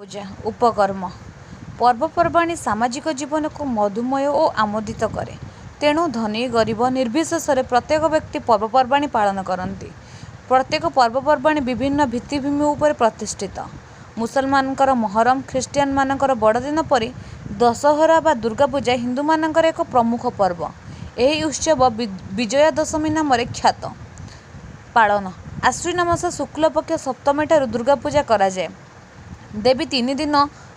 ପୂଜା ଉପକର୍ମ। ପର୍ବପର୍ବାଣୀ ସାମାଜିକ ଜୀବନକୁ ମଧୁମୟ ଓ ଆମୋଦିତ କରେ। ତେଣୁ ଧନୀ ଗରିବ ନିର୍ବିଶେଷରେ ପ୍ରତ୍ୟେକ ବ୍ୟକ୍ତି ପର୍ବପର୍ବାଣୀ ପାଳନ କରନ୍ତି। ପ୍ରତ୍ୟେକ ପର୍ବପର୍ବାଣୀ ବିଭିନ୍ନ ଭିତ୍ତିଭୂମି ଉପରେ ପ୍ରତିଷ୍ଠିତ। ମୁସଲମାନଙ୍କର ମହରମ, ଖ୍ରୀଷ୍ଟିଆନମାନଙ୍କର ବଡ଼ଦିନ ପରି ଦଶହରା ବା ଦୁର୍ଗାପୂଜା ହିନ୍ଦୁମାନଙ୍କର ଏକ ପ୍ରମୁଖ ପର୍ବ। ଏହି ଉତ୍ସବ ବିଜୟା ଦଶମୀ ନାମରେ ଖ୍ୟାତ। ପାଳନ: ଆଶ୍ୱିନ ମାସ ଶୁକ୍ଳପକ୍ଷ ସପ୍ତମୀଠାରୁ ଦୁର୍ଗାପୂଜା କରାଯାଏ। ଦେବୀ ତିନିଦିନ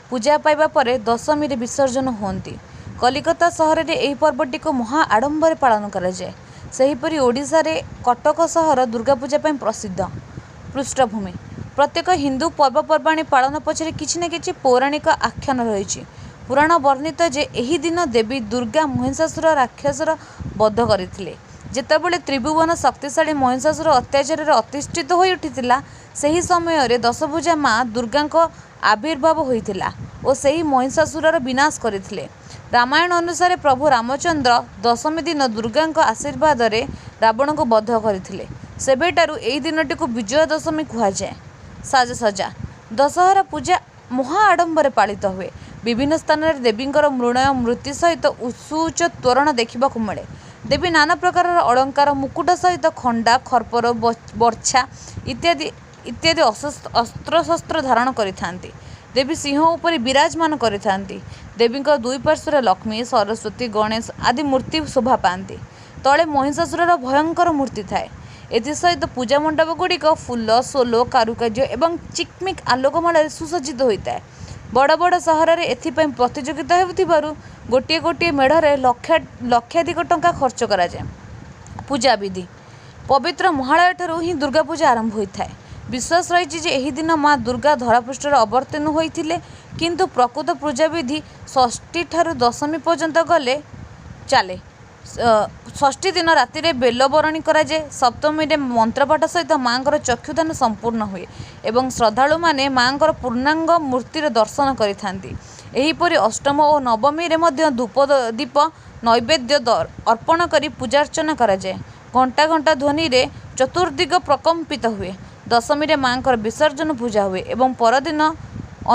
ପୂଜା ପାଇବା ପରେ ଦଶମୀରେ ବିସର୍ଜନ ହୁଅନ୍ତି। କଲିକତା ସହରରେ ଏହି ପର୍ବଟିକୁ ମହା ଆଡ଼ମ୍ବରରେ ପାଳନ କରାଯାଏ। ସେହିପରି ଓଡ଼ିଶାରେ କଟକ ସହର ଦୁର୍ଗାପୂଜା ପାଇଁ ପ୍ରସିଦ୍ଧ। ପୃଷ୍ଠଭୂମି: ପ୍ରତ୍ୟେକ ହିନ୍ଦୁ ପର୍ବପର୍ବାଣୀ ପାଳନ ପଛରେ କିଛି ନା କିଛି ପୌରାଣିକ ଆଖ୍ୟାନ ରହିଛି। ପୁରାଣ ବର୍ଣ୍ଣିତ ଯେ ଏହି ଦିନ ଦେବୀ ଦୁର୍ଗା ମହିଷାସୁର ରାକ୍ଷସର ବଧ କରିଥିଲେ। ଯେତେବେଳେ ତ୍ରିଭୁବନ ଶକ୍ତିଶାଳୀ ମହିଷାସୁର ଅତ୍ୟାଚାରରେ ଅତିଷ୍ଠ ହୋଇଉଠିଥିଲା, ସେହି ସମୟରେ ଦଶଭୁଜା ମା ଦୁର୍ଗାଙ୍କ ଆବିର୍ଭାବ ହୋଇଥିଲା ଓ ସେହି ମହିଷାସୁରର ବିନାଶ କରିଥିଲେ। ରାମାୟଣ ଅନୁସାରେ ପ୍ରଭୁ ରାମଚନ୍ଦ୍ର ଦଶମୀ ଦିନ ଦୁର୍ଗାଙ୍କ ଆଶୀର୍ବାଦରେ ରାବଣକୁ ବଧ କରିଥିଲେ। ସେବେଠାରୁ ଏହି ଦିନଟିକୁ ବିଜୟା ଦଶମୀ କୁହାଯାଏ। ସାଜସଜ୍ଜା: ଦଶହରା ପୂଜା ମହା ଆଡ଼ମ୍ବରରେ ପାଳିତ ହୁଏ। ବିଭିନ୍ନ ସ୍ଥାନରେ ଦେବୀଙ୍କର ମୃଣ୍ମୟ ମୂର୍ତ୍ତି ସହିତ ସୁଉଚ୍ଚ ତୋରଣ ଦେଖିବାକୁ ମିଳେ। ଦେବୀ ନାନା ପ୍ରକାରର ଅଳଙ୍କାର, ମୁକୁଟ ସହିତ ଖଣ୍ଡା, ଖପ୍ପର, ବର୍ଚ୍ଛା ଇତ୍ୟାଦି ଇତ୍ୟାଦି ଅସ୍ତ୍ରଶସ୍ତ୍ର ଧାରଣ କରିଥାନ୍ତି। ଦେବୀ ସିଂହ ଉପରେ ବିରାଜମାନ କରିଥାନ୍ତି। ଦେବୀଙ୍କ ଦୁଇ ପାର୍ଶ୍ୱରେ ଲକ୍ଷ୍ମୀ, ସରସ୍ୱତୀ, ଗଣେଶ ଆଦି ମୂର୍ତ୍ତି ଶୋଭା ପାଆନ୍ତି। ତଳେ ମହିଷାସୁରର ଭୟଙ୍କର ମୂର୍ତ୍ତି ଥାଏ। ଏଥିସହିତ ପୂଜା ମଣ୍ଡପଗୁଡ଼ିକ ଫୁଲ, ସୋଲ କାରୁକାର୍ଯ୍ୟ ଏବଂ ଚିକ୍‌ମିକ୍ ଆଲୋକମାଳାରେ ସୁସଜ୍ଜିତ ହୋଇଥାଏ। ବଡ଼ ବଡ଼ ସହରରେ ଏଥିପାଇଁ ପ୍ରତିଯୋଗିତା ହେଉଥିବାରୁ ଗୋଟିଏ ଗୋଟିଏ ମେଢ଼ରେ ଲକ୍ଷାଧିକ ଟଙ୍କା ଖର୍ଚ୍ଚ କରାଯାଏ। ପୂଜାବିଧି: ପବିତ୍ର ମହାଳୟାଠାରୁ ହିଁ ଦୁର୍ଗାପୂଜା ଆରମ୍ଭ ହୋଇଥାଏ। ବିଶ୍ୱାସ ରହିଛି ଯେ ଏହି ଦିନ ମା ଦୁର୍ଗା ଧରାପୃଷ୍ଠରେ ଅବତୀର୍ଣ୍ଣ ହୋଇଥିଲେ। କିନ୍ତୁ ପ୍ରକୃତ ପୂଜାବିଧି ଷଷ୍ଠୀଠାରୁ ଦଶମୀ ପର୍ଯ୍ୟନ୍ତ ଗଲେ ଚାଲେ। ଷଷ୍ଠୀ ଦିନ ରାତିରେ ବେଲବରଣୀ କରାଯାଏ। ସପ୍ତମୀରେ ମନ୍ତ୍ରପାଠ ସହିତ ମା'ଙ୍କର ଚକ୍ଷୁଦାନ ସମ୍ପୂର୍ଣ୍ଣ ହୁଏ ଏବଂ ଶ୍ରଦ୍ଧାଳୁମାନେ ମା'ଙ୍କର ପୂର୍ଣ୍ଣାଙ୍ଗ ମୂର୍ତ୍ତିର ଦର୍ଶନ କରିଥାନ୍ତି। ଏହିପରି ଅଷ୍ଟମୀ ଓ ନବମୀରେ ମଧ୍ୟ ଧୂପ, ଦୀପ, ନୈବେଦ୍ୟ ଅର୍ପଣ କରି ପୂଜାର୍ଚ୍ଚନା କରାଯାଏ। ଘଣ୍ଟ ଘଣ୍ଟା ଧ୍ୱନିରେ ଚତୁର୍ଦ୍ଦିଗ ପ୍ରକମ୍ପିତ ହୁଏ। ଦଶମୀରେ ମା'ଙ୍କର ବିସର୍ଜନ ପୂଜା ହୁଏ ଏବଂ ପରଦିନ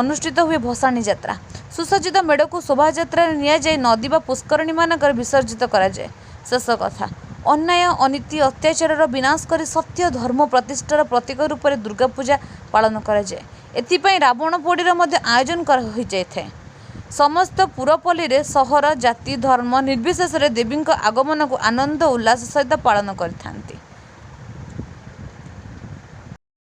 ଅନୁଷ୍ଠିତ ହୁଏ ଭସାଣି ଯାତ୍ରା। ସୁସଜ୍ଜିତ ମେଢ଼କୁ ଶୋଭାଯାତ୍ରାରେ ନିଆଯାଇ ନଦୀ ବା ପୁଷ୍କରିଣୀମାନଙ୍କରେ ବିସର୍ଜିତ କରାଯାଏ। ଶେଷ କଥା: ଅନ୍ୟାୟ, ଅନୀତି, ଅତ୍ୟାଚାରର ବିନାଶ କରି ସତ୍ୟ, ଧର୍ମ ପ୍ରତିଷ୍ଠାର ପ୍ରତୀକ ରୂପରେ ଦୁର୍ଗାପୂଜା ପାଳନ କରାଯାଏ। ଏଥିପାଇଁ ରାବଣ ପୋଡ଼ିର ମଧ୍ୟ ଆୟୋଜନ ହୋଇଯାଇଥାଏ। ସମସ୍ତ ପୁରପଲ୍ଲୀରେ ସହର, ଜାତି, ଧର୍ମ ନିର୍ବିଶେଷରେ ଦେବୀଙ୍କ ଆଗମନକୁ ଆନନ୍ଦ ଉଲ୍ଲାସ ସହିତ ପାଳନ କରିଥାନ୍ତି।